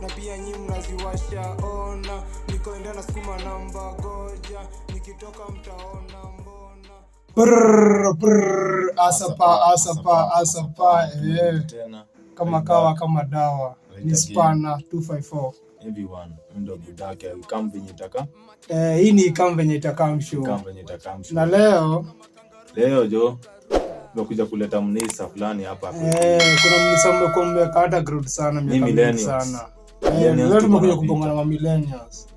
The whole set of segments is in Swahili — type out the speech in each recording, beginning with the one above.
Na pia nyi mnaziwasha. Ona nikoenda na sukuma namba, goja nikitoka mtaona mbona. Prrr, prrr, asapa asapa asapa, eh. Tena. Kama kawa kama dawa. Right Ni again. Spana 254. Everyone ndo budake kam venye itaka. Eh, hii ni Kam Venye Itakam show. Kam venye itakam show. Na leo Leo jo tumekuja kuleta mnisa fulani hapa. Eh, kuna mnisa mmekuwa mmeweka underground sana miaka mingi millennials. sana. Eh, Millennials leo tuko tumekuja na kubonga vita. Na ma millennials.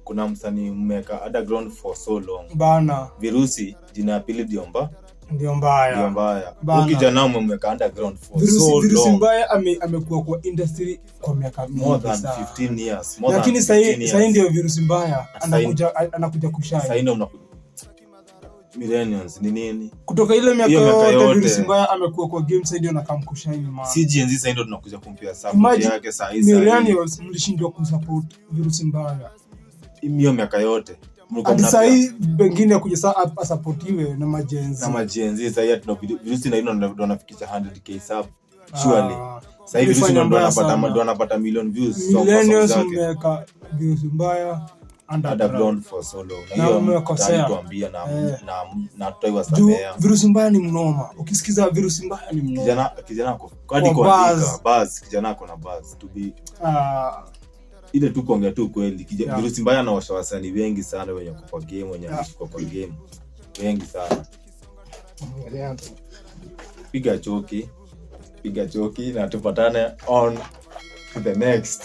Kuna msanii mmeweka underground for so long. Bana. Virusi jina ya pili ndio mba Ndio ndio mbaya. mbaya. Bana. Huyu kijana umemweka underground for Virusi, so virusi long. Mbaya amekuwa kwa industry kwa miaka More mingi than sana. 15 years, more than Lakini 15 sahii years. Sahii ndio virusi mbaya anakuja kushine. Sahii ndio mnakuja. Millennials ni nini? Kutoka ile miaka Hiyo miaka yote yote. Virusi mbaya amekuwa kwa game, sahii ndio anakam kushine, man. Si Gen Z sahii ndio tunakuja kumpia support Imagine yake sahii sahii. Millennials mlishindwa kusupport virusi mbaya. Hiyo miaka yote mlikuwa Hadi mnapea sahii pengine kuja saa asupportiwe na ma-Gen Z. Na ma-Gen Z sahii virusi na hilo ndo anafikisha 100K sub surely. Ah, Sahii virusi mlifanya ndo mbaya anapata sana. Ndo anapata million views song kwa song Millennials zake. mmeweka virusi mbaya underground. Underground for so long. Na Na hiyo mmekosea. tuambia na Eh. na Juu tutaiwasamea. Virusi mbaya ni mnoma. Ukisikiza virusi mbaya ni mnoma. Kijana ako hadi Kwa kuandika buzz. buzz, kijana ako na buzz to be Ah, ile tu kuongea tu kweli virusi mbaya anaosha wasanii wengi sana wenye wako kwa game, wenye wameshikwa kwa game wengi sana. Angalia tu. Piga choki, piga choki na tupatane on to the next.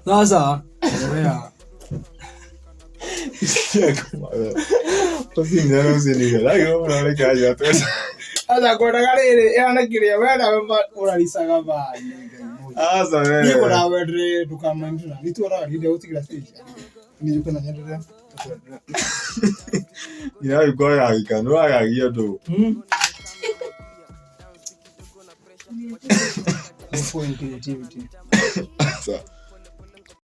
Sasa endelea. Sasa kwenda rĩrĩ ĩhanakĩrĩa wena ũraricaga bani. Niĩ kũra wendere ndũkamanjũra nĩtwaraga rĩrĩa gũtigĩra stage nĩ na nyenderera. No point creativity.